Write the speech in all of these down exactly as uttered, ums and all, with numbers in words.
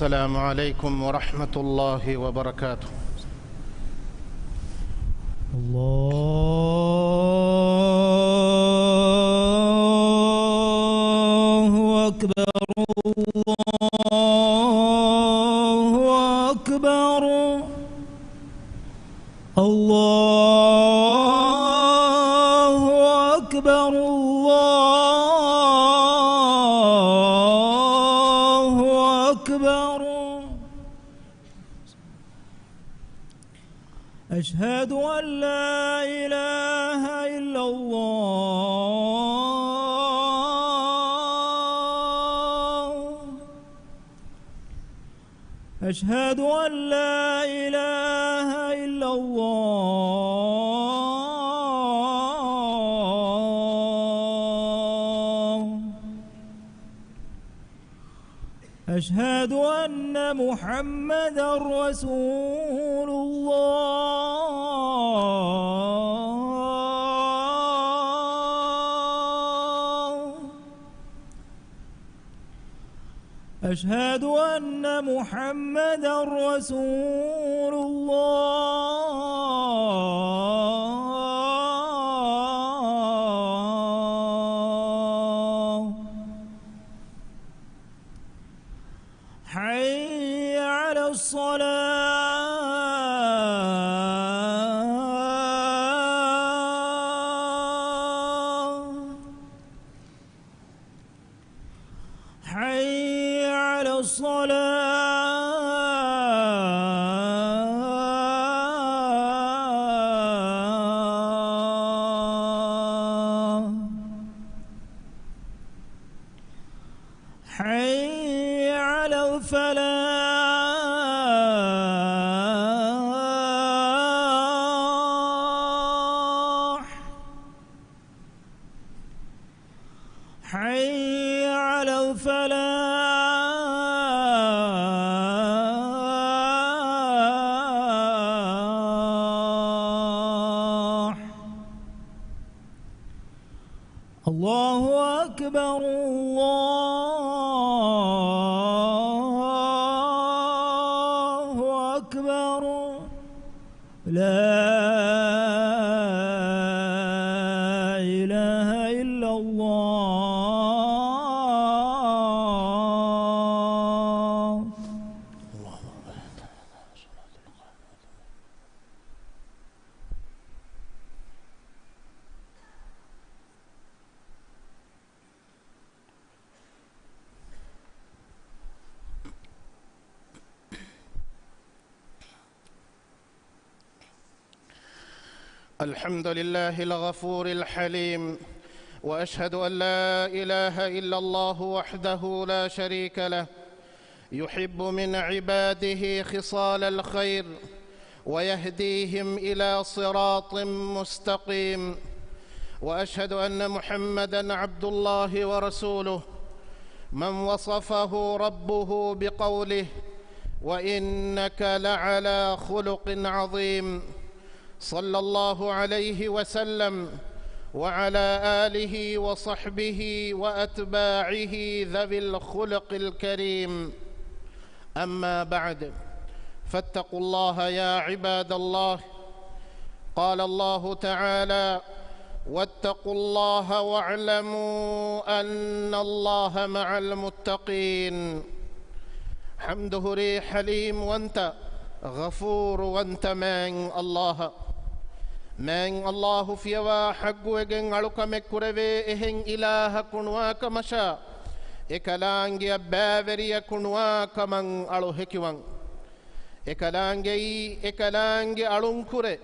السلام عليكم ورحمة الله وبركاته. الله أكبر، الله أكبر، الله أكبر، الله أكبر. أشهد أن لا إله إلا الله. أشهد أن لا إله إلا الله. أشهد أن محمدا رسول الله. أشهد أن محمدا رسول الله. حي على الصلاة. حي على الصلاة. حي على الفلاح. حي على الفلاح. الله أكبر، الله أكبر. لا إله إلا الله. الحمد لله الغفور الحليم، وأشهد أن لا إله إلا الله وحده لا شريك له، يحب من عباده خصال الخير، ويهديهم إلى صراط مستقيم. وأشهد أن محمدا عبد الله ورسوله، من وصفه ربه بقوله: وإنك لعلى خلق عظيم. صلى الله عليه وسلم وعلى آله وصحبه وأتباعه ذوي الخلق الكريم. أما بعد، فاتقوا الله يا عباد الله. قال الله تعالى: واتقوا الله واعلموا أن الله مع المتقين. ޙަމްދު ހުރީ ޙަލީމް ވަންތަ، ޣަފޫރު ވަންތަ މާތް ﷲ އަށް. މާތް ﷲ ފިޔަވާ ޙައްޤުވެގެން އަޅުކަމެއް ކުރެވޭ އެހެން އިލާހަކު ނުވާ ކަމަށާ، އެކަލާނގެއަށް ބައިވެރިޔަކު ނުވާ ކަމަށް އަޅު ހެކިވަން. އެކަލާނގެއީ، އެކަލާނގެ އަޅުންކުރެ،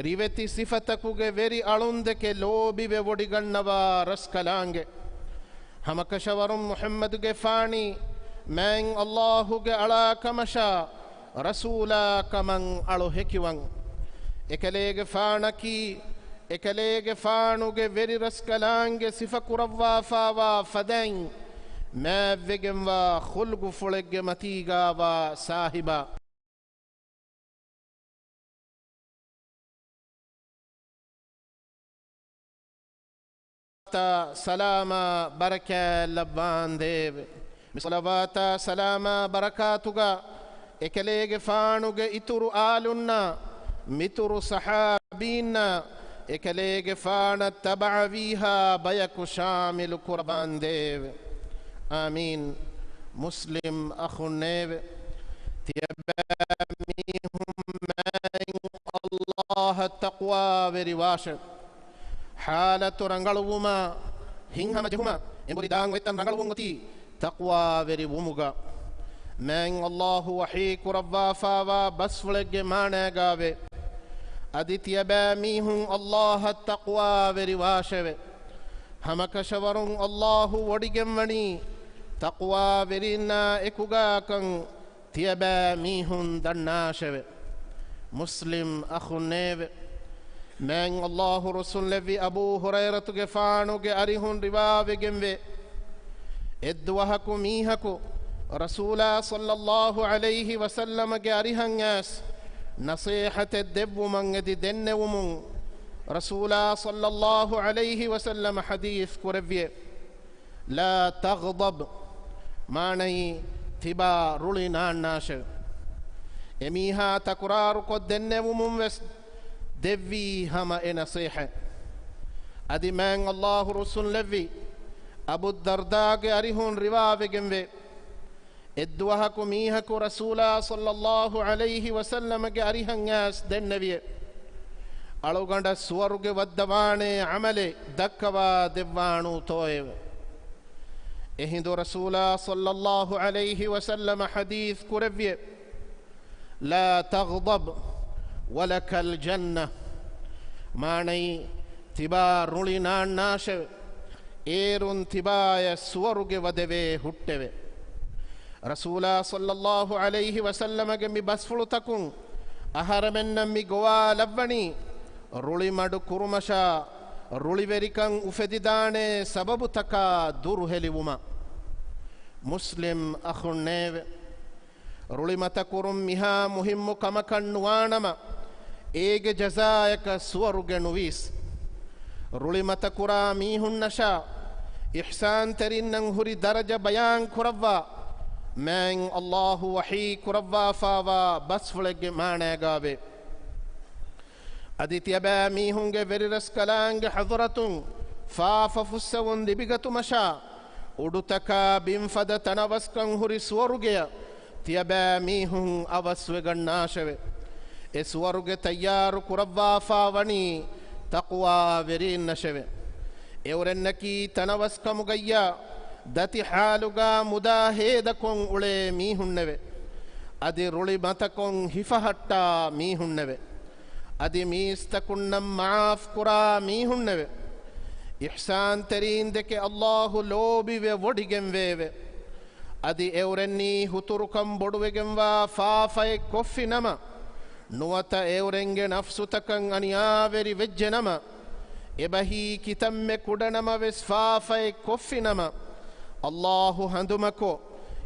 ރިވެތި ސިފަތަކުގެ ވެރި އަޅުންދެކެ ލޯބިވެވޮޑިގަންނަވާ ރަސްކަލާނގެ. ހަމަކަށަވަރުން މުޙައްމަދުގެފާނީ މާތް ﷲގެ އަޅާ ކަމަށާ، ރަސޫލާ ކަމަށް އަޅު ހެކިވަން. އެކަލޭގެފާނަކީ، އެކަލޭގެފާނުގެ ވެރި ރަސްކަލާނގެ ސިފަކުރައްވާފާވާ ފަދައިން، މާތްވެގެންވާ ޚުލްޤުފުޅެއްގެ މަތީގާވާ ސާހިބާ. ސަލާމާ ބަރަކާތް ލައްވާނދޭވެ. މި ޞަލަވާތާ ސަލާމާ ބަރަކާތުގަ އެކަލޭގެފާނުގެ އިތުރު އާލުންނާ، މިތުރު ޞަޙާބީންނާ، އެކަލޭގެފާނަށް ތަބަޢަވީހާ ބަޔަކު ޝާމިލު ކުރަވާނދޭވެ. އާމީން. މުސްލިމް އަޚުންނޭވެ! ތިޔަބައިމީހުން މާތް ﷲ އަށް ތަޤްވާވެރިވާށެވެ. ޙާލަތު ރަނގަޅުވުމާ، ހިތްހަމަޖެހުމާ، އެނބުރި ދާން އޮތްތަން ރަނގަޅުވުން އޮތީ ތަޤްވާވެރި ވުމުގަ. މާތް ﷲ ވަޙީ ކުރައްވާފާވާ ބަސްފުޅެއްގެ މާނައިގާވޭ. އަދި ތިޔަބައިމީހުން ﷲ އަށް ތަޤްވާވެރިވާށެވެ. ހަމަކަށަވަރުން ﷲ ވޮޑިގެންވަނީ ތަޤްވާވެރީންނާ އެކުގާކަން ތިޔަބައިމީހުން ދަންނާށެވެ. މުސްލިމް އަޚުންނޭވެ! މާތް ﷲ ރުއްސުންލެއްވި އަބޫ ހުރައިރަތުގެފާނުގެ އަރިހުން ރިވާވެގެންވޭ. އެއްދުވަހަކު މީހަކު ރަސޫލާ ޞައްލައްލާހު ޢަލައިހި ވަސައްލަމަގެ އަރިހަށް އައިސް ނަޞޭޙަތެއް ދެއްވުމަށް އެދި ދެންނެވުމުން، ރަސޫލާ ޞައްލައްލާހު ޢަލައިހި ވަސައްލަމަ ޙަދީޘް ކުރެއްވިއޭ. لا تغضب، މާނައީ ތިބާ ރުޅި ނާންނާށެވެ. އެމީހާ ތަކުރާރުކޮށް ދެންނެވުމުން ވެސް ދެއްވީ ހަމަ އެ ނަޞޭޙަތް. އަދި މާތް ﷲ ރުއްސުންލެއްވި އަބޫ ދަރްދާގެ އަރިހުން ރިވާވެގެންވޭ. އެއްދުވަހަކު މީހަކު ރަސޫލާ ޞައްލައްލާހު ޢަލައިހި ވަސައްލަމަގެ އަރިހަށް އައިސް ދެންނެވިއޭ. އަޅުގަނޑަށް ސުވަރުގެ ވައްދަވާނޭ ޢަމަލެއް ދައްކަވާ ދެއްވާނޫތޯއެވެ؟ އެހިނދު ރަސޫލާ ޞައްލައްލާހު ޢަލައިހި ވަސައްލަމަ ޙަދީޘް ކުރެއްވިއޭ، لا تغضب ولك الجنة، މާނައީ ތިބާ ރުޅި ނާންނާށެވެ. އޭރުން ތިބާޔަށް ސުވަރުގެ ވަދެވޭ ހުއްޓެވެ. ރަސޫލާ ޞައްލައްލާހު ޢަލައިހި ވަސައްލަމަގެ މި ބަސްފުޅުތަކުން އަހަރެމެންނަށް މި ގޮވާލައްވަނީ، ރުޅިމަޑު ކުރުމަށާ ރުޅިވެރިކަން އުފެދިދާނޭ ސަބަބުތަކާ ދުރުހެލިވުމަށް. މުސްލިމް އަޚުންނޭވެ! ރުޅިމަތަކުރުން މިހާ މުހިއްމު ކަމަކަށް ނުވާނަމަ، އޭގެ ޖަޒާއަކަށް ސުވަރުގެ ނުވީސް. ރުޅިމަތަކުރާ މީހުންނަށާ އިޙްސާންތެރިންނަށް ހުރި ދަރަޖަ ބަޔާން ކުރައްވާ، މާތް ﷲ ވަޙީ ކުރައްވާފާވާ ބަސްފުޅެއްގެ މާނައިގާވޭ. އަދި ތިޔަބައިމީހުންގެ ވެރިރަސްކަލާނގެ ޙަޟްރަތުން ފާފަ ފުއްސެވުން ލިބިގަތުމަށާ، އުޑުތަކާ ބިންފަދަ ތަނަވަސްކަން ހުރި ސުވަރުގެއަށް ތިޔަބައިމީހުން އަވަސްވެގަންނާށެވެ. އެ ސުވަރުގެ ތައްޔާރު ކުރައްވާފާވަނީ ތަޤްވާވެރީންނަށެވެ. އެއުރެންނަކީ ތަނަވަސްކަމުގައްޔާ ދަތި ޙާލުގާ މުދާ ހޭދަކޮށް އުޅޭ މީހުންނެވެ. އަދި ރުޅި މަތަކޮށް ހިފަހައްޓާ މީހުންނެވެ. އަދި މީސްތަކުންނަށް މަޢާފް ކުރާ މީހުންނެވެ. އިޙްސާންތެރީންދެކެ ﷲ ލޯބިވެ ވޮޑިގެންވެއެވެ. އަދި އެއުރެންނީ ހުތުރުކަން ބޮޑުވެގެންވާ ފާފައެއް ކޮށްފި ނަމަ، ނުވަތަ އެއުރެންގެ ނަފްސުތަކަށް އަނިޔާވެރި ވެއްޖެ ނަމަ، އެބަހީ ކިތަންމެ ކުޑަ ނަމަވެސް ފާފައެއް ކޮށްފި ނަމަ، ﷲ ހަނދުމަކޮށް،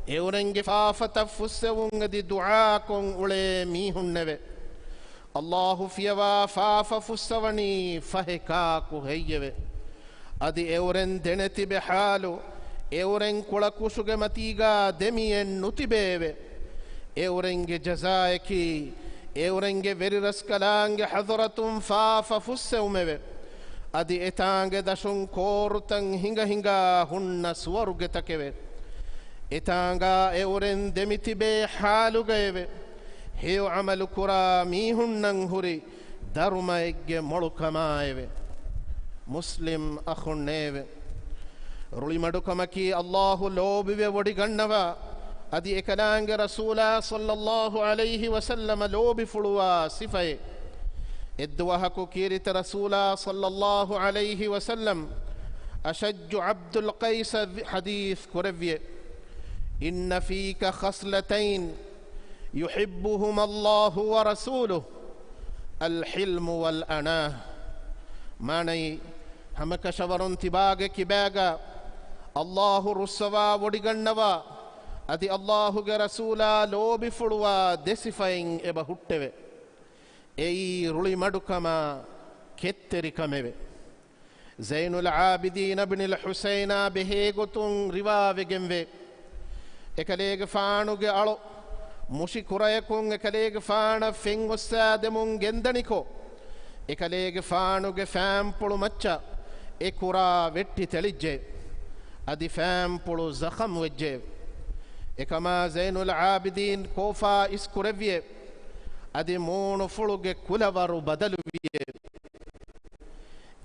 އެއުރެންގެ ފާފަތައް ފުއްސެވުން އެދި ދުޢާކޮށް އުޅޭ މީހުންނެވެ. ﷲ ފިޔަވާ ފާފަ ފުއްސަވަނީ ފަހެ ކާކު ހެއްޔެވެ؟ އަދި އެއުރެން ދެނެތިބެ ޙާލު، އެއުރެން ކުޅަކުށުގެ މަތީގާ ދެމިއެއް ނުތިބެއެވެ. އެއުރެންގެ ޖަޒާއަކީ، އެއުރެންގެ ވެރިރަސްކަލާނގެ ޙަޟްރަތުން ފާފަ ފުއްސެވުމެވެ. އަދި އެތާނގެ ދަށުން ކޯރުތައް ހިނގަ ހިނގާ ހުންނަ ސުވަރުގެތަކެވެ. އެތާނގާ އެއުރެން ދެމިތިބޭ ޙާލުގައެވެ. ހެޔޮ ޢަމަލު ކުރާ މީހުންނަން ހުރި ދަރުމައެއްގެ މޮޅުކަމާއެވެ. މުސްލިމް އަޚުންނޭވެ! ރުޅިމަޑުކަމަކީ ﷲ ލޯބިވެ ވޮޑިގަންނަވާ، އަދި އެކަލާނގެ ރަސޫލާ ޞައްލައްލާހު ޢަލައިހި ވަސައްލަމަ ލޯބިފުޅުވާ ސިފައެއް. އެއްދުވަހަކު ކީރިތި ރަސޫލާ ޞައްލައްލާހު ޢަލައިހި ވަސައްލަމް އަޝައްޖު ޢަބްދުލް ޤައިސަށް ޙަދީޘް ކުރެއްވިއެވެ. إن فيك خصلتين يحبهما الله ورسوله، الحلم والأناة. މާނައީ، ހަމަކަށަވަރުން ތިބާގެ ކިބާގަ ﷲ ރުއްސަވާ ވޮޑިގަންނަވާ، އަދި ﷲގެ ރަސޫލާ ލޯބިފުޅުވާ ދެ ސިފައިން އެބަ ހުއްޓެވެ. އެއީ ރުޅިމަޑުކަމާ ކެތްތެރިކަމެވެ. ޒައިނުލް ޢާބިދީން އިބްނުލް ޙުސައިނާ ބެހޭގޮތުން ރިވާވެގެންވޭ. އެކަލޭގެފާނުގެ އަޅު މުށި ކުރަޔަކުން އެކަލޭގެފާނަށް ފެން އޮއްސާދެމުން ގެންދަނިކޮށް، އެކަލޭގެފާނުގެ ފާންޕުޅު މައްޗަށް އެ ކުރާ ވެއްޓި ތެޅިއްޖެ. އަދި ފާންޕުޅު ޒަޚަމް ވެއްޖެ. އެކަމާ ޒައިނުލް ޢާބިދީން ކޯފާ އިސް ކުރެއްވިއެވެ. އަދި މޫނުފުޅުގެ ކުލަވަރު ބަދަލުވިއެވެ.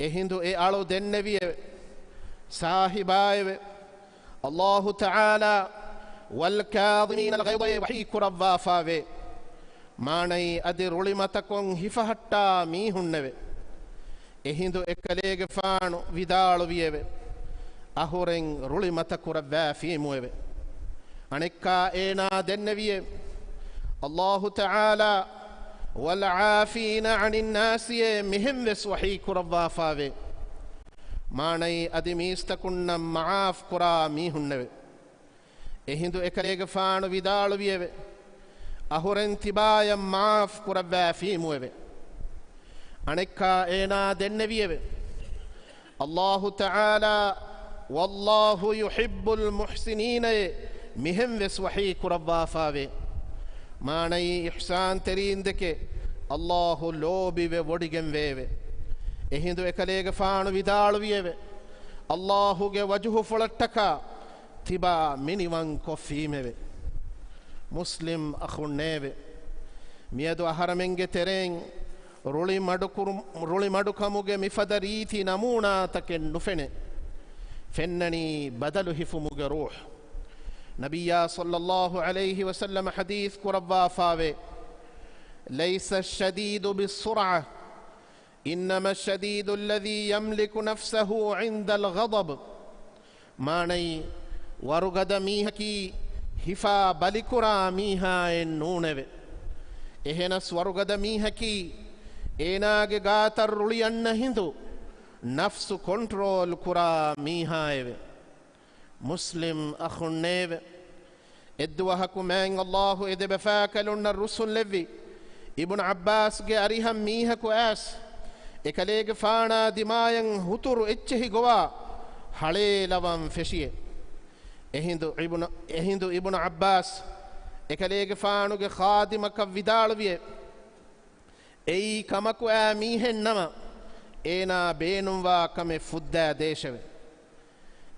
އެހިނދު އެ އަޅު ދެންނެވިއެވެ. ސާހިބާއެވެ. އައްލާހު ތަޢާލާ والكاظمين الغيظ އޭ ވަޙީ ކުރައްވާފާވޭ. މާނައީ އަދި ރުޅިމަތަކޮށް ހިފަހައްޓާ މީހުންނެވެ. އެހިނދު އެކަލޭގެފާނު ވިދާޅުވިއެވެ. އަހުރެން ރުޅިމަތަކުރައްވާފީމުއެވެ. އަނެއްކާ އޭނާ ދެންނެވިއެވެ. އައްލާހު ތަޢާލާ والعافين عن الناس އޭ މިހެން ވެސް ވަޙީ ކުރައްވާފާވޭ. މާނައީ އަދި މީސްތަކުންނަށް މަޢާފް ކުރާ މީހުންނެވެ. އެހިނދު އެކަލޭގެފާނު ވިދާޅުވިއެވެ. އަހުރެން ތިބާޔަށް މަޢާފް ކުރައްވާފީމުއެވެ. އަނެއްކާ އޭނާ ދެންނެވިއެވެ. އައްލާހު ތަޢާލާ والله يحب المحسنين އޭ މިހެން ވެސް ވަޙީ ކުރައްވާފާވޭ. މާނައީ އިޙްސާންތެރީން ދެކެ އައްލާހު ލޯބިވެ ވޮޑިގެންވެއެވެ. އެހިނދު އެކަލޭގެފާނު ވިދާޅުވިއެވެ. އައްލާހުގެ ވަޖުހުފުޅަށްޓަކާ ތިބާ މިނިވަން ކޮށްފީމެވެ. މުސްލިމް އަޚުންނޭވެ! މިއަދު އަހަރަމެންގެ ތެރެއިން ރުޅި މަޑުކުރު-، ރުޅި މަޑުކަމުގެ މިފަދަ ރީތި ނަމޫނާތަކެއް ނުފެނޭ. ފެންނަނީ ބަދަލު ހިފުމުގެ ރޫޙު. ނަބިއްޔާ ޞައްލައްލާހު ޢަލައިހި ވަސައްލަމަ ޙަދީޘް ކުރައްވާފާވޭ، ليس الشديد بالصرعة، إنما الشديد الذي يملك نفسه عند الغضب. މާނައީ، ވަރުގަދަ މީހަކީ ހިފާ ބަލިކުރާ މީހާއެއް ނޫނެވެ. އެހެނަސް ވަރުގަދަ މީހަކީ އޭނާގެ ގާތަށް ރުޅިއަންނަ ހިނދު ނަފްސު ކޮންޓްރޯލް ކުރާ މީހާއެވެ. މުސްލިމް އަޚުންނޭވެ! އެއްދުވަހަކު މާތް އައްލާހު އެ ދެބަފާކަލުންނަށް ރުއްސުންލެއްވި. އިބްނު ޢައްބާސްގެ އަރިހަށް މީހަކު އައިސް، އެކަލޭގެފާނާ ދިމާޔަށް ހުތުރު އެއްޗެހި ގޮވާ ހަޅޭލަވަން ފެށިއެވެ. އެހިނދު އިބްނު، އެހިނދު އިބްނު ޢައްބާސް އެކަލޭގެފާނުގެ ޚާދިމަކަށް ވިދާޅުވިއެވެ. އެއީ ކަމަކު އާ މީހެއް ނަމަ، އޭނާ ބޭނުންވާ ކަމެއް ފުއްދާ ދޭށެވެ.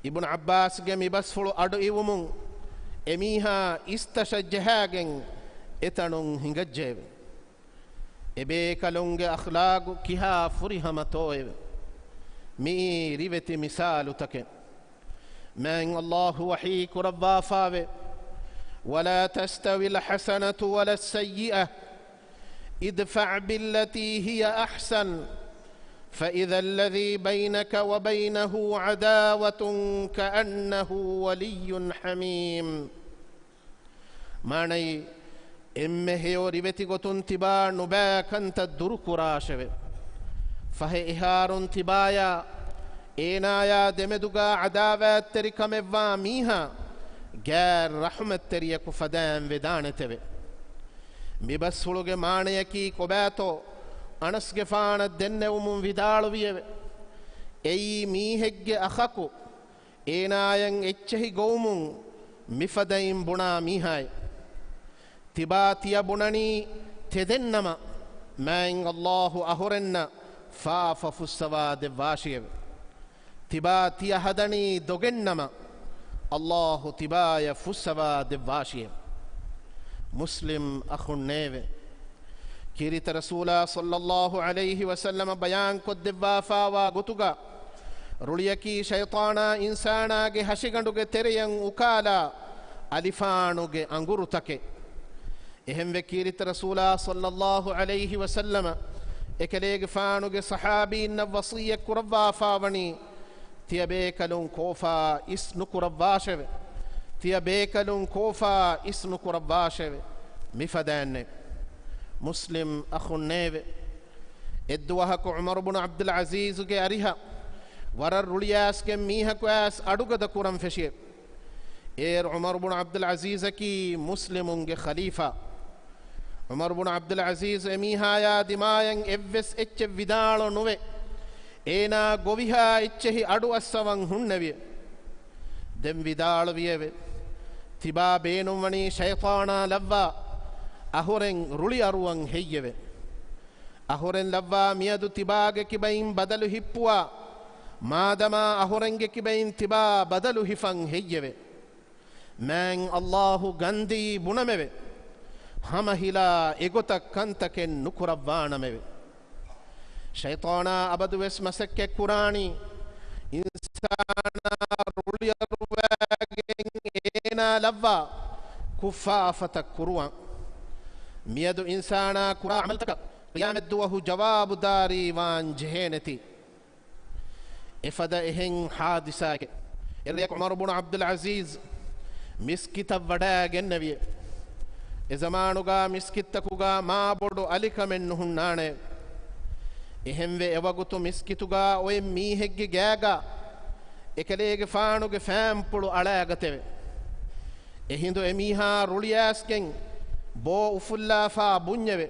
އިބްނު ޢައްބާސްގެ މިބަސްފުޅު އަޑު އިވުމުން އެމީހާ އިސްތަށަށް ޖަހާގެން އެތަނުން ހިނގައްޖެއެވެ. އެބޭކަލުންގެ އަޚްލާގު ކިހާ ފުރިހަމަތޯއެވެ! މިއީ ރިވެތި މިސާލުތަކެއް. މާތް އައްލާހު ވަޙީ ކުރައްވާފާވޭ، ولا تستوي الحسنة ولا السيئة ادفع بالتي هي أحسن فإذا الذي بينك وبينه عداوة كأنه ولي حميم. މާނައީ، އެންމެ ހެޔޮ ރިވެތި ގޮތުން ތިބާ ނުބައި ކަންތައް ދުރުކުރާށެވެ. ފަހެ އެހާރުން ތިބާޔާ އޭނާޔާ ދެމެދުގާ ޢަދާވާތްތެރިކަމެއްވާ މީހާ ޣައިރު ރަޙުމަތްތެރިޔަކު ފަދައިން ވެދާނެތެވެ. މިބަސްފުޅުގެ މާނަޔަކީ ކޮބާތޯ އަނަސްގެފާނަށް ދެންނެވުމުން ވިދާޅުވިއެވެ. އެއީ މީހެއްގެ އަޚަކު އޭނާޔަށް އެއްޗެހި ގޮވުމުން މިފަދައިން ބުނާ މީހާއެވެ. ތިބާ ތިޔަ ބުނަނީ ތެދެއްނަމަ، މާތް އައްލާހު އަހުރެންނަށް ފާފަ ފުއްސަވާ ދެއްވާށިއެވެ. ތިބާ ތިޔަ ހަދަނީ ދޮގެއްނަމަ، އައްލާހު ތިބާޔަށް ފުއްސަވާ ދެއްވާށިއެވެ. މުސްލިމް އަޚުންނޭވެ! ކީރިތި ރަސޫލާ ޞައްލައްލާހު ޢަލައިހި ވަސައްލަމަ ބަޔާންކޮށްދެއްވާފާވާ ގޮތުގަ، ރުޅިއަކީ ޝައިޠާނާ އިންސާނާގެ ހަށިގަނޑުގެ ތެރެޔަށް އުކާލާ އަލިފާނުގެ އަނގުރުތަކެއް. އެހެންވެ، ކީރިތި ރަސޫލާ ޞައްލައްލާހު ޢަލައިހި ވަސައްލަމަ އެކަލޭގެފާނުގެ ޞަޙާބީންނަށް ވަޞިއްޔަތް ކުރައްވާފާވަނީ، ތިޔަބޭކަލުން ކޯފާ އިސް ނުކުރައްވާށެވެ. ތިޔަބޭކަލުން ކޯފާ އިސް ނުކުރައްވާށެވެ. މިފަދައިންނެވެ. މުސްލިމް އަޚުންނޭވެ! އެއްދުވަހަކު ޢުމަރު ބުނު ޢަބްދުލް ޢަޒީޒުގެ އަރިހަށް ވަރަށް ރުޅިއައިސްގެން މީހަކު އައިސް އަޑުގަދަ ކުރަން ފެށިއެވެ. އޭރު ޢުމަރު ބުނު ޢަބްދުލް ޢަޒީޒަކީ މުސްލިމުންގެ ޚަލީފާ. ޢުމަރު ބުނު ޢަބްދުލް ޢަޒީޒު އެމީހާޔާ ދިމާޔަށް އެއްވެސް އެއްޗެއް ވިދާޅު ނުވެ، އޭނާ ގޮވިހާ އެއްޗެހި އަޑު އައްސަވަން ހުންނެވިއެވެ. ދެން ވިދާޅުވިއެވެ. ތިބާ ބޭނުންވަނީ ޝައިޠާނާ ލައްވާ އަހުރެން ރުޅިއަރުވަން ހެއްޔެވެ؟ އަހުރެން ލައްވާ މިއަދު ތިބާގެ ކިބައިން ބަދަލު ހިއްޕުވާ، މާދަމާ އަހުރެންގެ ކިބައިން ތިބާ ބަދަލު ހިފަން ހެއްޔެވެ؟ މާތް އައްލާހު ގަންދީ ބުނަމެވެ. ހަމަހިލާ އެގޮތަށް ކަންތަކެއް ނުކުރައްވާނަމެވެ. ޝައިޠާނާ އަބަދުވެސް މަސައްކަތް ކުރާނީ، އިންސާނާ ރުޅިއަރުވާގެން އޭނާ ލައްވާ ކުށްފާފަތައް ކުރުވާން. މިއަދު އިންސާނާ ކުރާ ޢަމަލުތަކަށް ޤިޔާމަތްދުވަހު ޖަވާބުދާރީ ވާން ޖެހޭނެތީ. އެފަދަ އެހެން ޙާދިސާއެކޭ. އެއްރެއަކު ޢުމަރު ބުނު ޢަބްދުލް ޢަޒީޒް މިސްކިތަށް ވަޑައިގެންނެވިއެވެ. އެ ޒަމާނުގާ މިސްކިތްތަކުގާ މާބޮޑު އަލިކަމެއް ނުހުންނާނެ. އެހެންވެ، އެވަގުތު މިސްކިތުގާ އޮތް މީހެއްގެ ގާގާ އެކަލޭގެފާނުގެ ފާންޕުޅު އަޅާގަތެވެ. އެހިނދު އެމީހާ ރުޅިއައިސްގެން ބޯ އުފުއްލާފާ ބުންޏެވެ.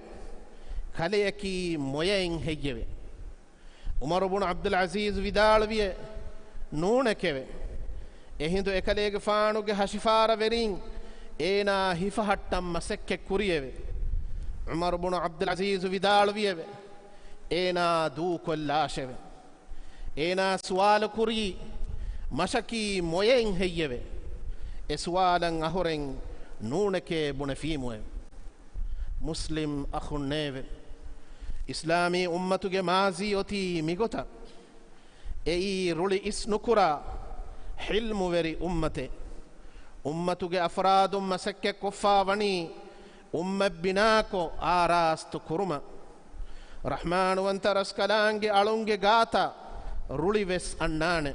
ކަލެއަކީ މޮޔައެއް ހެއްޔެވެ؟ ޢުމަރު ބުނު ޢަބްދުލް ޢަޒީޒް ވިދާޅުވިއެވެ. ނޫނެކެވެ. އެހިނދު އެކަލޭގެފާނުގެ ހަށިފާރަވެރީން އޭނާ ހިފަހައްޓަން މަސައްކަތް ކުރިއެވެ. ޢުމަރު ބުނު ޢަބްދުލް ޢަޒީޒް ވިދާޅުވިއެވެ. އޭނާ ދޫކޮށްލާށެވެ. އޭނާ ސުވާލު ކުރީ، މަށަކީ މޮޔައެއް ހެއްޔެވެ؟ އެ ސުވާލަށް އަހުރެން ނޫނެކޭ ބުނެފީމުއެވެ. މުސްލިމް އަޚުންނޭވެ! އިސްލާމީ އުއްމަތުގެ މާޒީ އޮތީ މިގޮތަށް. އެއީ ރުޅި އިސްނުކުރާ ޙިލްމުވެރި އުއްމަތެއް. އުއްމަތުގެ އަފްރާދުން މަސައްކަތް ކޮށްފާ ވަނީ އުއްމަތް ބިނާކޮށް އާރާސްތު ކުރުމަށް. ރަޙްމާނުވަންތަ ރަސްކަލާނގެ އަޅުންގެ ގާތަށް ރުޅިވެސް އަންނާނެ.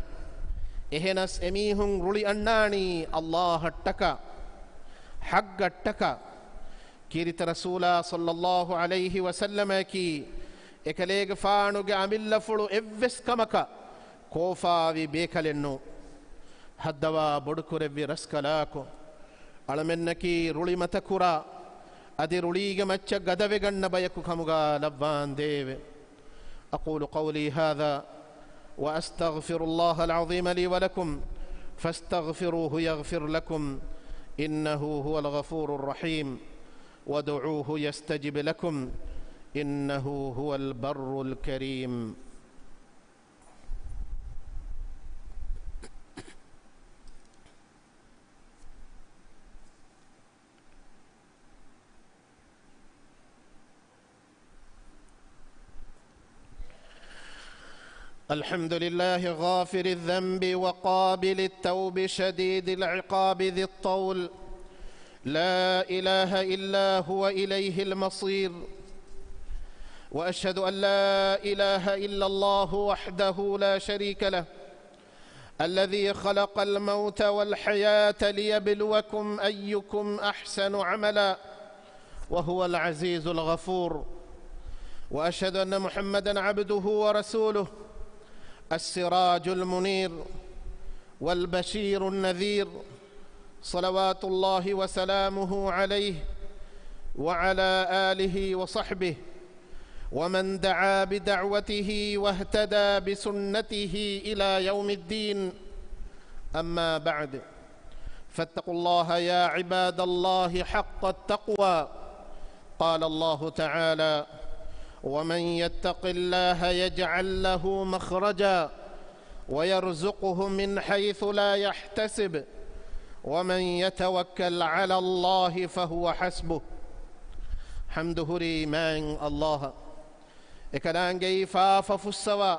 އެހެނަސް އެމީހުން ރުޅި އަންނާނީ އައްލާހަށްޓަކާ، ޙައްޤަށްޓަކާ. ކީރިތި ރަސޫލާ ޞައްލައްލާހު ޢަލައިހި ވަސައްލަމަކީ އެކަލޭގެފާނުގެ އަމިއްލަފުޅު އެއްވެސް ކަމަކަށް ކޯފާވި ބޭކަލެއްނޫ. ހައްދަވާ ބޮޑުކުރެއްވި ރަސްކަލާކޮ، އަޅަމެންނަކީ ރުޅި މަތަކުރާ، އަދި ރުޅީގެ މައްޗަށް ގަދަވެގަންނަ ބަޔަކު ކަމުގާ ލައްވާންދޭވެ. أقول قولي هذا وأستغفر الله العظيم لي ولكم فاستغفروه يغفر لكم إنه هو الغفور الرحيم وادعوه يستجب لكم إنه هو البر الكريم. الحمد لله غافر الذنب وقابل التوب شديد العقاب ذي الطول، لا إله إلا هو إليه المصير. وأشهد أن لا إله إلا الله وحده لا شريك له، الذي خلق الموت والحياة ليبلوكم أيكم أحسن عملا وهو العزيز الغفور. وأشهد أن محمدا عبده ورسوله السراج المنير والبشير النذير، صلوات الله وسلامه عليه وعلى آله وصحبه ومن دعا بدعوته واهتدى بسنته إلى يوم الدين. أما بعد، فاتقوا الله يا عباد الله حق التقوى. قال الله تعالى: ومن يتق الله يجعل له مخرجا ويرزقه من حيث لا يحتسب ومن يتوكل على الله فهو حسبه. ޙަމްދު ހުރީ މާތް އައްލާހަށް. އެކަލާނގެއީ ފާފަ ފުއްސަވާ،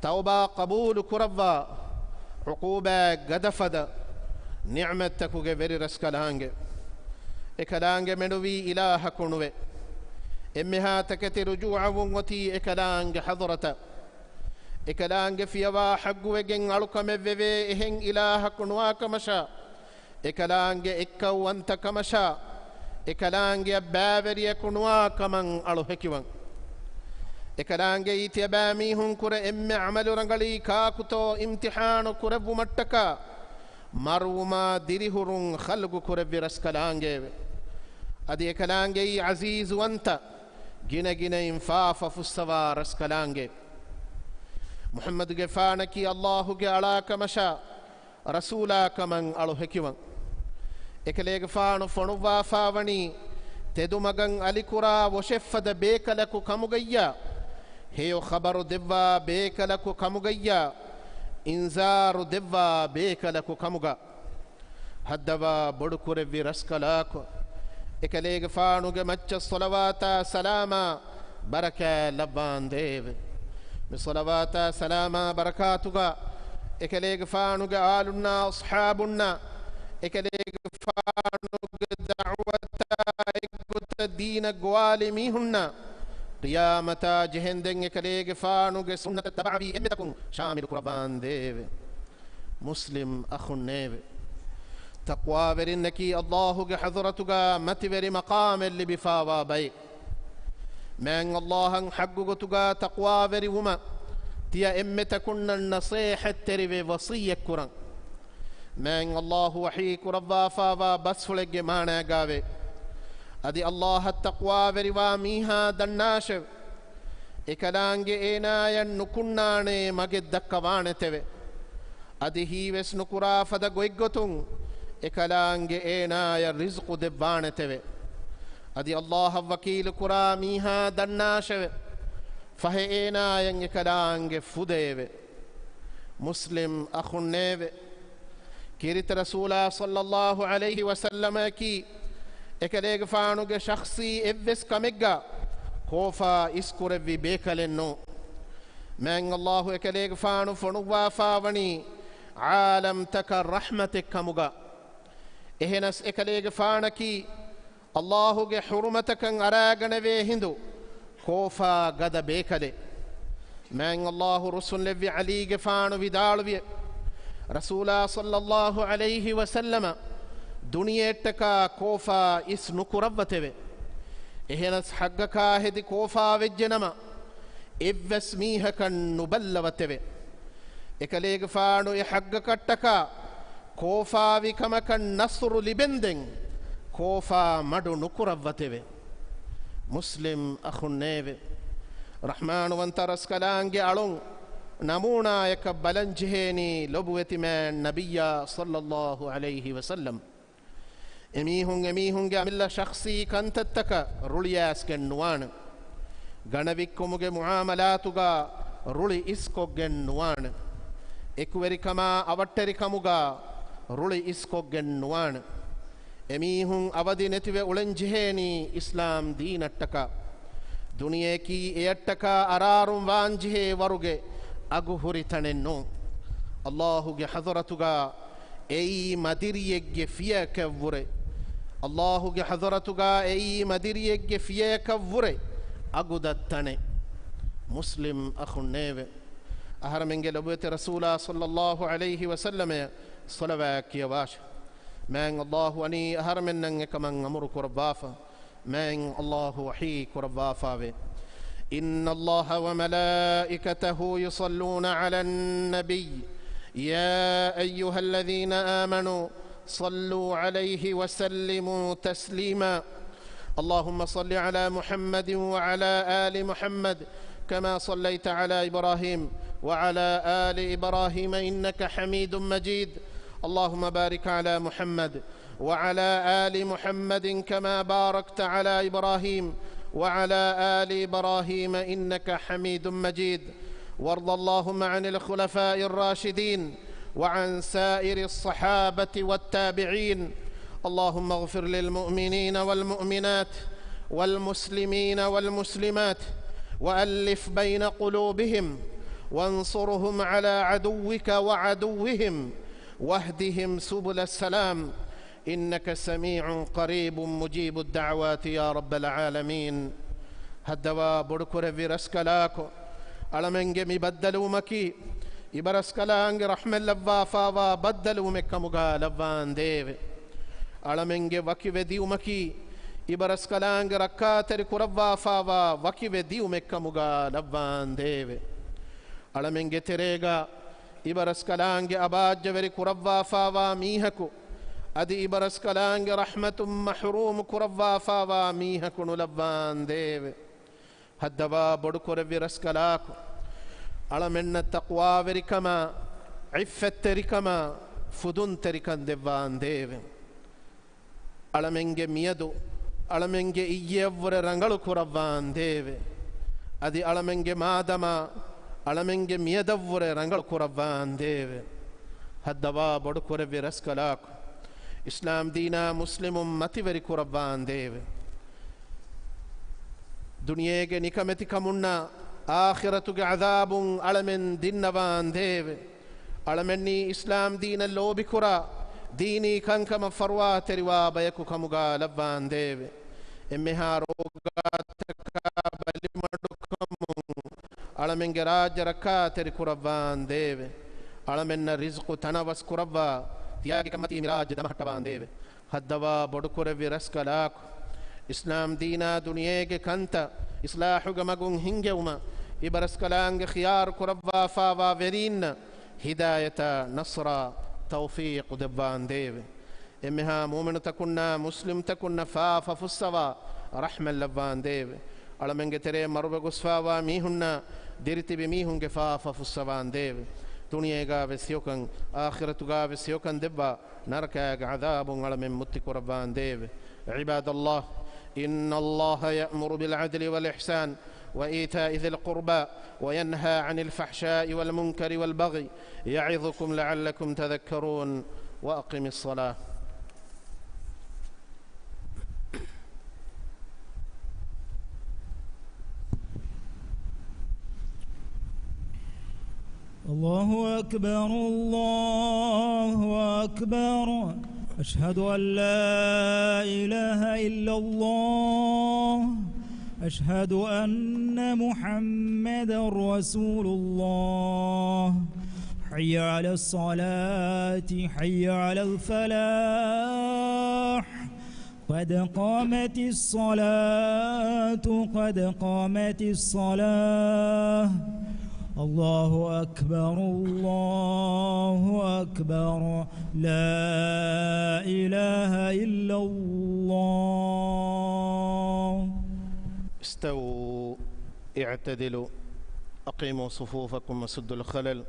ތައުބާ ޤަބޫލު ކުރައްވާ، ޢުޤޫބާތް ގަދަ ފަދަ ނިޢުމަތްތަކުގެ ވެރި ރަސްކަލާނގެ. އެކަލާނގެ މެނުވީ އިލާހަކު ނުވެ، އެންމެހާ ތަކެތި ރުޖޫޢަވުން އޮތީ އެކަލާނގެ ޙަޟްރަތަށް. އެކަލާނގެ ފިޔަވާ ޙައްޤުވެގެން އަޅުކަމެއް ވެވޭ އެހެން އިލާހަކު ނުވާކަމަށާ، އެކަލާނގެ އެއްކައުވަންތަ ކަމަށާ، އެކަލާނގެއަށް ބައިވެރިޔަކު ނުވާ ކަމަށް އަޅު ހެކިވަން. އެކަލާނގެއީ ތިޔަބައިމީހުން ކުރެ އެންމެ ޢަމަލު ރަނގަޅީ ކާކުތޯ އިމްތިޙާނު ކުރެއްވުމަށްޓަކާ، މަރުވުމާ ދިރިހުރުން ޚަލްޤު ކުރެއްވި ރަސްކަލާނގެއެވެ. އަދި އެކަލާނގެއީ ޢަޒީޒުވަންތަ، ގިނަގިނައިން ފާފަ ފުއްސަވާ ރަސްކަލާނގެ. މުޙައްމަދުގެފާނަކީ އައްލާހުގެ އަޅާ ކަމަށާ، ރަސޫލާ ކަމަށް އަޅު ހެކިވަން. އެކަލޭގެފާނު ފޮނުއްވާފާވަނީ ތެދުމަގަށް އަލިކުރާ ވޮށެއްފަދަ ބޭކަލަކު ކަމުގައްޔާ، ހެޔޮ ޚަބަރު ދެއްވާ ބޭކަލަކު ކަމުގައްޔާ، އިންޒާރު ދެއްވާ ބޭކަލަކު ކަމުގަ. ހައްދަވާ ބޮޑުކުރެއްވި ރަސްކަލާކޮ، އެކަލޭގެފާނުގެ މައްޗަށް ޞަލަވާތާ ސަލާމާ ބަރަކާތް ލައްވާނދޭވެ. މި ޞަލަވާތާ ސަލާމާ ބަރަކާތުގަ އެކަލޭގެފާނުގެ އާލުންނާ އަޞްޙާބުންނާ، އެކަލޭގެފާނުގެ ދަޢުވަތާ އެއްގޮތަށް ދީނަށް ގޮވާލި މީހުންނާ، ޤިޔާމަތާ ޖެހެންދެން އެކަލޭގެފާނުގެ ސުންނަތަށް ތަބަޢަވީ އެންމެތަކުން ޝާމިލު ކުރައްވާނދޭވެ. މުސްލިމް އަޚުންނޭވެ! ތަޤްވާވެރިންނަކީ ﷲ ގެ ޙަޟްރަތުގަ މަތިވެރި މަޤާމެއް ލިބިފާވާ ބައެއް. މާތް ﷲ އަށް ޙައްޤު ގޮތުގަ ތަޤްވާވެރިވުމަށް ތިޔަ އެންމެތަކުންނަށް ނަޞޭޙަތްތެރިވެ ވަޞިއްޔަތްކުރަން. މާތް ﷲ ވަޙީ ކުރައްވާފާވާ ބަސްފުޅެއްގެ މާނާގާވޭ. އަދި ﷲ އަށް ތަޤްވާވެރިވާ މީހާ ދަންނާށެވެ! އެކަލާނގެ އޭނާޔަށް ނުކުންނާނޭ މަގެއް ދައްކަވާނެތެވެ. އަދި ހީވެސް ނުކުރާ ފަދަ ގޮތްގޮތުން އެކަލާނގެ އޭނާޔަށް ރިޒްޤު ދެއްވާނެތެވެ. އަދި ﷲ އަށް ވަކީލުކުރާ މީހާ ދަންނާށެވެ! ފަހެ އޭނާޔަށް އެކަލާނގެ ފުދެއެވެ. މުސްލިމް އަޚުންނޭވެ! ކީރިތި ރަސޫލާ ޞައްލައްލާހު ޢަލައިހި ވަސައްލަމައަކީ އެކަލޭގެފާނުގެ ޝަޚްޞީ އެއްވެސް ކަމެއްގަ ކޯފާ އިސްކުރެއްވި ބޭކަލެއް ނޫން. މާތް ﷲ އެކަލޭގެފާނު ފޮނުއްވާފާވަނީ ޢާލަމްތަކަށް ރަޙްމަތެއް ކަމުގަ. އެހެނަސް އެކަލޭގެފާނަކީ ﷲ ގެ ޙުރުމަތަކަށް އަރާގަނެވޭ ހިނދު ކޯފާ ގަދަ ބޭކަލެއް. މާތް ﷲ ރުއްސުންލެއްވި ޢަލީގެފާނު ވިދާޅުވިއެވެ. ރަސޫލާ ޞައްލައްލާހު ޢަލައިހި ވަސައްލަމަ ދުނިޔެއަށްޓަކާ ކޯފާ އިސް ނުކުރައްވަތެވެ. އެހެނަސް ޙައްޤަކާ ހެދި ކޯފާ ވެއްޖެނަމަ، އެއްވެސް މީހަކަށް ނުބައްލަވަތެވެ. އެކަލޭގެފާނު އެ ޙައްޤަކަށްޓަކާ ކޯފާވި ކަމަކަށް ނަޞްރު ލިބެންދެން، ކޯފާ މަޑު ނުކުރައްވަތެވެ. މުސްލިމް އަޚުންނޭވެ! ރަޙްމާނުވަންތަ ރަސްކަލާނގެ އަޅުން ނަމޫނާޔަކަށް ބަލަންޖެހޭނީ ލޮބުވެތި މާތް ނަބިއްޔާ ޞައްލައްލާހު ޢަލައިހި ވަސައްލަމް. އެމީހުން އެމީހުންގެ އަމިއްލަ ޝަޚްޞީ ކަންތައްތަކަށް ރުޅިއައިސްގެން ނުވާނެ. ގަނަވިއްކުމުގެ މުޢާމަލާތުގަ ރުޅި އިސްކޮށްގެން ނުވާނެ. އެކުވެރިކަމާ އަވަށްޓެރިކަމުގަ ރުޅި އިސްކޮށްގެން ނުވާނެ. އެމީހުން އަވަދި ނެތިވެ އުޅެންޖެހޭނީ އިސްލާމް ދީނަށްޓަކާ. ދުނިޔެއަކީ އެއަށްޓަކާ އަރާރުން ވާންޖެހޭ ވަރުގެ އަގުހުރި ތަނެއް ނޫން. ﷲ ގެ ޙަޟްރަތުގަ އެއީ މަދިރިއެއްގެ ފިޔަޔަކަށްވުރެ. ﷲ ގެ ޙަޟްރަތުގަ އެއީ މަދިރިއެއްގެ ފިޔަޔަކަށްވުރެ އަގުދައްތަނެއް. މުސްލިމް އަޚުންނޭވެ! އަހަރެމެންގެ ލޮބުވެތި ރަސޫލާ ޞައްލައްލާހު ޢަލައިހި ވަސައްލަމަޔަށް ޞަލަވާތް ކިޔަވާށެ. މާތް ﷲ ވަނީ އަހަރެމެންނަށް އެކަމަށް އަމުރު ކުރައްވާފަ. މާތް ﷲ ވަޙީ ކުރައްވާފާވޭ. إن الله وملائكته يصلون على النبي يا أيها الذين آمنوا صلوا عليه وسلموا تسليما. اللهم صل على محمد وعلى آل محمد كما صليت على إبراهيم وعلى آل إبراهيم إنك حميد مجيد. اللهم بارك على محمد وعلى آل محمد كما باركت على إبراهيم وعلى آل إبراهيم إنك حميد مجيد. وارض اللهم عن الخلفاء الراشدين وعن سائر الصحابة والتابعين. اللهم اغفر للمؤمنين والمؤمنات والمسلمين والمسلمات وألف بين قلوبهم وانصرهم على عدوك وعدوهم واهدهم سبل السلام إنك سميع قريب مجيب الدعوات يا رب العالمين. ހައްދަވާ ބޮޑުކުރެއްވި ރަސްކަލާކޮ، އަޅަމެންގެ މި ބައްދަލުވުމަކީ އިބަރަސްކަލާނގެ ރަޙްމަތް ލައްވާފާވާ ބައްދަލުވުމެއްކަމުގަ ލައްވާނދޭވެ. އަޅަމެންގެ ވަކިވެ ދިއުމަކީ އިބަރަސްކަލާނގެ ރައްކާތެރި ކުރައްވާފާވާ ވަކިވެ ދިއުމެއްކަމުގަ ލައްވާނދޭވެ. އަޅަމެންގެ ތެރޭގަ އިބަރަސްކަލާނގެ އަބާއްޖަވެރި ކުރައްވާފާވާ މީހަކު، އަދި އިބަރަސްކަލާނގެ ރަޙްމަތުން މަޙްރޫމު ކުރައްވާފާވާ މީހަކު ނުލައްވާނދޭވެ. ހައްދަވާ ބޮޑުކުރެއްވި ރަސްކަލާކޮ، އަޅަމެންނަށް ތަޤްވާވެރިކަމާ، ޢިއްފަތްތެރިކަމާ، ފުދުންތެރިކަން ދެއްވާނދޭވެ. އަޅަމެންގެ މިއަދު އަޅަމެންގެ އިއްޔެއަށްވުރެ ރަނގަޅު ކުރައްވާނދޭވެ. އަދި އަޅަމެންގެ މާދަމާ އަޅަމެންގެ މިއަދަށްވުރެ ރަނގަޅު ކުރައްވާނދޭވެ. ހައްދަވާ ބޮޑުކުރެއްވި ރަސްކަލާކޮ، އިސްލާމް ދީނާ މުސްލިމުން މަތިވެރި ކުރައްވާނދޭވެ. ދުނިޔޭގެ ނިކަމެތިކަމުންނާ އާޚިރަތުގެ ޢަޛާބުން އަޅަމެން ދިންނަވާނދޭވެ. އަޅަމެންނީ އިސްލާމް ދީނަށް ލޯބިކުރާ، ދީނީ ކަންކަމަށް ފަރުވާތެރިވާ ބަޔަކު ކަމުގާ ލައްވާނދޭވެ. އެންމެހާ ރޯގާތަކާ ބަލިމަޑުކަމުން އަޅަމެންގެ ރާއްޖެ ރައްކާތެރި ކުރައްވާނދޭވެ. އަޅަމެންނަށް ރިޒްޤު ތަނަވަސް ކުރައްވާ، ތިޔާގި ކަންމަތީ މި ރާއްޖެ ދަމަހައްޓަވާނދޭވެ. ހައްދަވާ ބޮޑުކުރެއްވި ރަސްކަލާކޮ، އިސްލާމް ދީނާ ދުނިޔޭގެ ކަންތައް އިޞްލާޙުގެ މަގުން ހިންގެވުމަށް އިބަރަސްކަލާނގެ ޚިޔާރު ކުރައްވާފާވާ ވެރީންނަށް ހިދާޔަތާ ނަޞްރާ ތައުފީޤު ދެއްވާނދޭވެ. އެންމެހާ މުއުމިނުތަކުންނާ މުސްލިމްތަކުންނަށް ފާފަ ފުއްސަވާ ރަޙްމަތް ލައްވާނދޭވެ. އަޅަމެންގެ ތެރޭ މަރުވެގޮސްފާވާ މީހުންނާ ދިރިތިބި މީހުންގެ ފާފަ ފުއްސަވާނދޭވެ. ދުނިޔޭގާވެސް ހެޔޮކަން، އާޚިރަތުގާވެސް ހެޔޮކަން ދެއްވާ، ނަރަކާގެ ޢަޛާބުން އަޅަމެން މުއްތި ކުރައްވާނދޭވެ. عباد الله، إن الله يأمر بالعدل والإحسان وإيتاء ذي القربى وينهى عن الفحشاء والمنكر والبغي يعظكم لعلكم تذكرون. وأقم الصلاة. الله أكبر، الله أكبر. أشهد أن لا إله إلا الله. أشهد أن محمدا رسول الله. حي على الصلاة، حي على الفلاح. قد قامت الصلاة، قد قامت الصلاة. الله أكبر، الله أكبر. لا إله إلا الله. استووا، اعتدلوا، أقيموا صفوفكم وسدوا الخلل.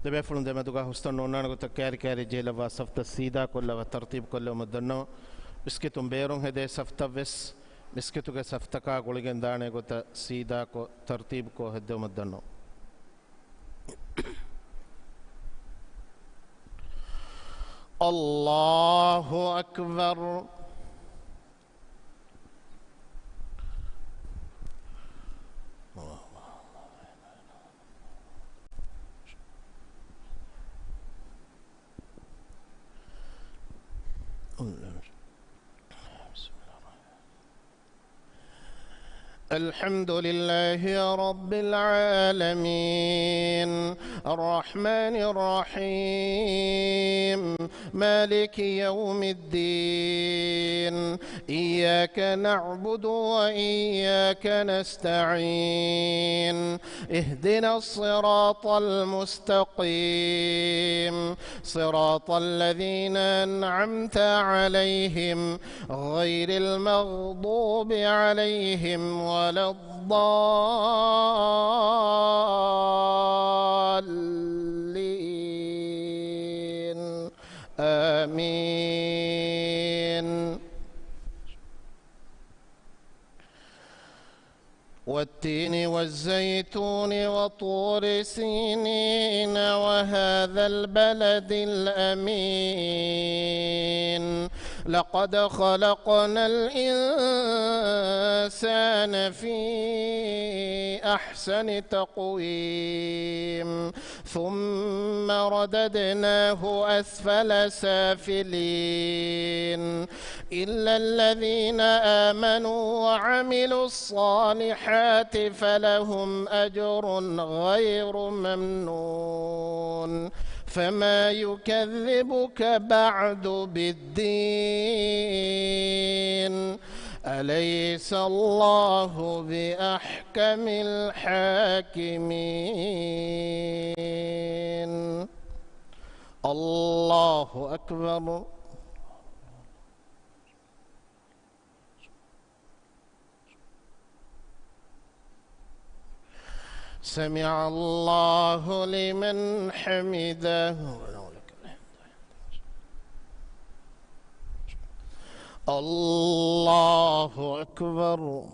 ދެބޭފުޅުން ދެމެދުގާ ހުސްތަން ނޯންނާނެ ގޮތަށް ކާރި ކާރި ޖެހިލައްވާ ސަފްތައް ސީދާކޮށްލައްވާ ތަރުތީބުކޮށްލެވުމަށް ދަންނަވަން. މިސްކިތުން ބޭރުން ހެދޭ ސަފްތައް ވެސް މިސްކިތުގެ ސަފްތަކާ ގުޅިގެން ދާނެ ގޮތަށް ސީދާކޮށް ތަރުތީބުކޮށް ހެއްދެވުމަށް ދަންނަވަން. الله أكبر. الحمد لله رب العالمين، الرحمن الرحيم، مالك يوم الدين، إياك نعبد وإياك نستعين، اهدنا الصراط المستقيم، صراط الذين أنعمت عليهم، غير المغضوب عليهم ولا الضالين. آمين. والتين والزيتون وطور سينين وهذا البلد الأمين. لقد خلقنا الإنسان في أحسن تقويم. ثم رددناه أسفل سافلين. إلا الذين آمنوا وعملوا الصالحات فلهم أجر غير ممنون. فما يكذبك بعد بالدين. أليس الله بأحكم الحاكمين. الله أكبر. سمع الله لمن حمده. الله أكبر.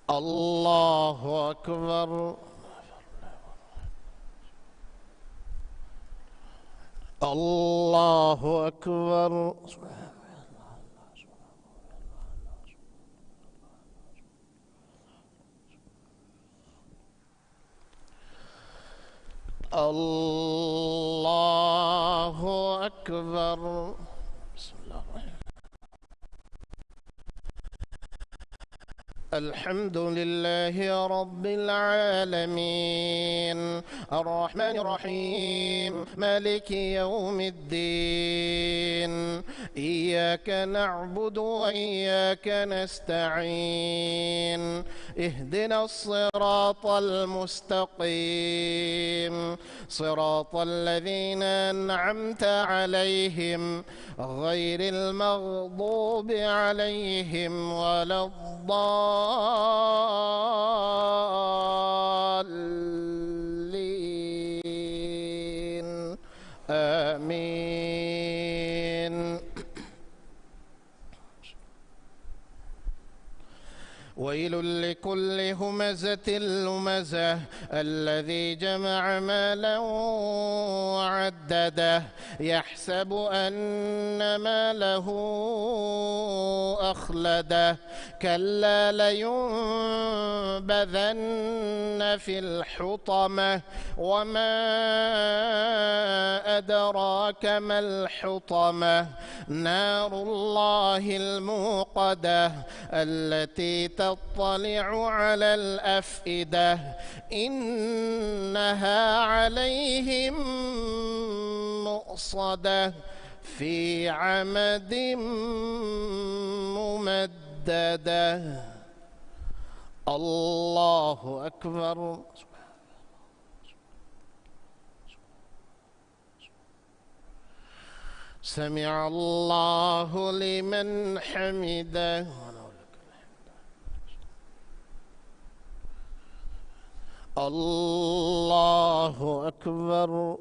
الله أكبر. الله أكبر. الله أكبر. بسم الله الرحمن الرحيم. الحمد لله رب العالمين، الرحمن الرحيم، مالك يوم الدين، إياك نعبد وإياك نستعين، اهدنا الصراط المستقيم، صراط الذين أنعمت عليهم غير المغضوب عليهم ولا الضالين. آمين. ويل لكل همزة لمزة الذي جمع مالا وعدده يحسب أن ماله أخلده كلا لينبذن في الحطمة وما أدراك ما الحطمة نار الله الموقدة التي تطلع على الأفئدة إنها عليهم مؤصدة في عمد ممددة. الله أكبر. سمع الله لمن حمده. الله أكبر.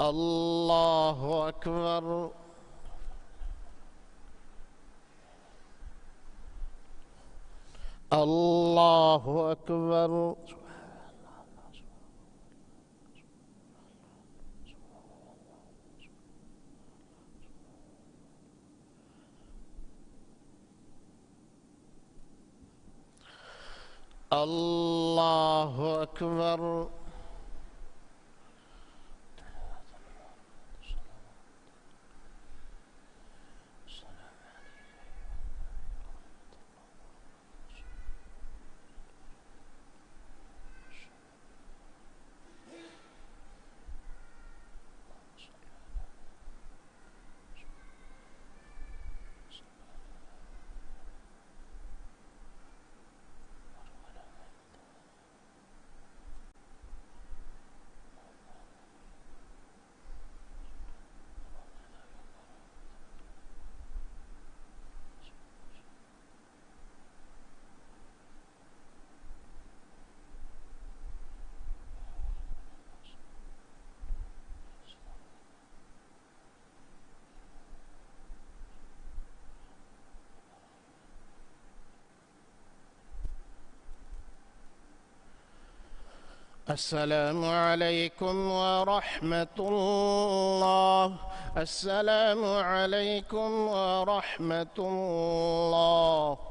الله أكبر. الله أكبر. الله أكبر. السلام عليكم ورحمة الله. السلام عليكم ورحمة الله.